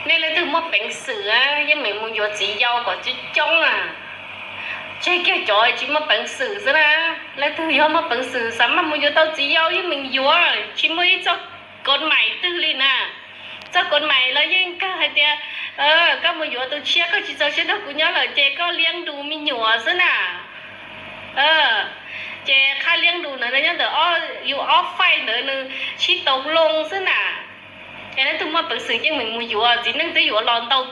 Nej leej twg muaj peev xwm yeej meem mus yuav txiv yau kom coob coob na. Tseg kiag cov tsis muaj peev xwm xwb na. Leej twg yog muaj peev xwm xav maj mus yuav tau txiv yau yeej meem yuav, tsis muaj ib txoj kov mais twg li na. Txoj kov mais los yeej kawg hais tias koj mus yuav tus tshiab, koj tsis txaus siab nrog kuv nyob lawm ces koj lia dus me nyuam xwb na. Ces qhab lia dus ntawd nyob ntawm yus ob faij ntawd nws sib tau loo xwb na. Es leej twg muaj peev xwm yeej meem mus yuav, txiv neej twb yuav los ntau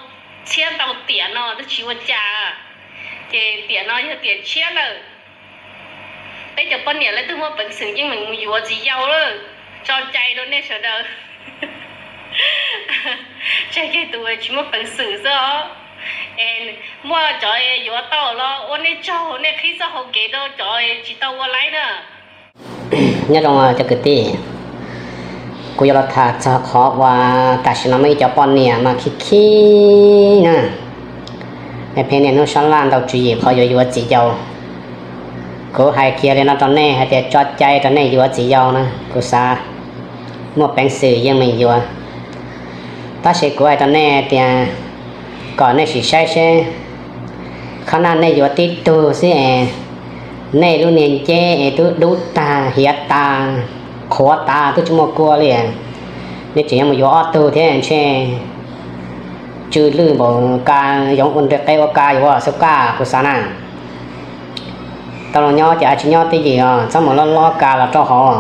txhiab ntau tiam no twb tsis ua cas, ces tiam no yog tiam tshiab lawm. Peb cov poj niam leej twg muaj peev xwm yeej meem mus yuav txiv yau lawm. Tso cai rau nej sawv daws. Tseg kiag tus tsis muaj peev xwm xwb os. Es muaj cov yuav tau los ua nej tsaug, nej qhib txoj hau kev rau cov tsis tau ua laib na. Nyob zoo cov kwv tij, kuv yuav los tham txog qhov uas tam sim no muaj ib cov poj niam mas khib khib na, pheej niaj hnub sab laj ntau tswv yim qhov yuav yuav txiv yau. Kuv hais kiag li no rau nej hais tias tso cai rau nej yuav txiv yau na, kuv xav muaj peev xwm yeej meem yuav. Tab sis kuv hais rau nej tias kom nej sim saib seb, qhov no nej yuav tib tug xwb es nej lub niag nceb es twb dub tag hiav tas qhuav tas twb tsis muaj kua li, nej tseem yuav mus yuav ob tug thiab ntshe tsw lwj npaum ka, yoov ua nres qe ua ka yuav xub kaj kuv xav na. Tau los nyob ces tsis nyob twj ywm os, txhob mus lob lob ka los rau hauv.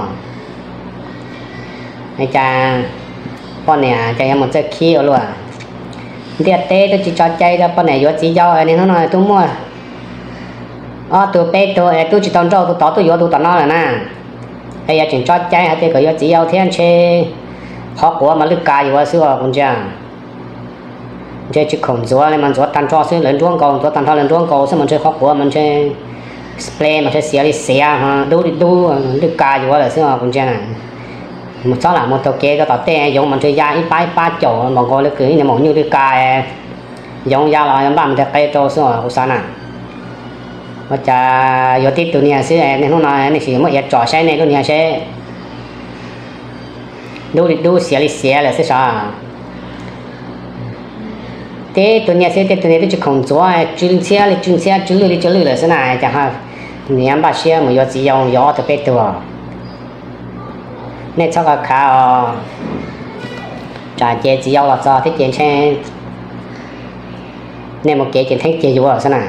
Cas poj niam cas yuav mus txawj khib ua luaj. Ntiaj teb twb tsis tso cai rau poj niam yuav txiv yau, niaj hnub no twb muaj ob tug peb tug es twb tsis tau nrauj tus tod twb yuav tus tom no lawm na. Es yog tseem tso cai hais tias kom yuav txiv yau thiab ntshe qhov quav mas lwj ka yuav xwb os kuv ntsia. Ntshe tsis khoom ntxuav li mas ntxuav tag nrho xwb, lawv nruab nkaus, ntxuav tag nrho lawv nruab nkaus xwb mas ntshe qhov quav mas ntshe sple mas ntshe xiav li xiav, dub li dub, lwj ka yuav lawm xwb os kuv ntsia na. Mus txhob lam mus taug kev rau tom tej yoov mas ntshe ya ib pab ib pab caum npaum nkaus li kws ib niag maum nyuj lwj ka, yoov ya los npaj mus nres qe rau xwb os kuv xav na. Ua cas yuav tib tug niag xwb, niaj hnub no nej sim muab iav tsom saib nej lub niag seb dub li dub xiav li xiav lawm xwb sav. Tib tug niag xwb, tib tug niag twb tsis khoom ntxuav, tsw ntxhiab li tsw ntxhiab, tsw lwj li tsw lwj lawm xwb na, cas ho niam npaj siab mus yuav txiv yau, yuav ob tug peb tug. Nej txhob khav khav os, tsam ces txiv yau los txog thiab ces ntshe nej mus kev ces theeb ceg yuav xwb na.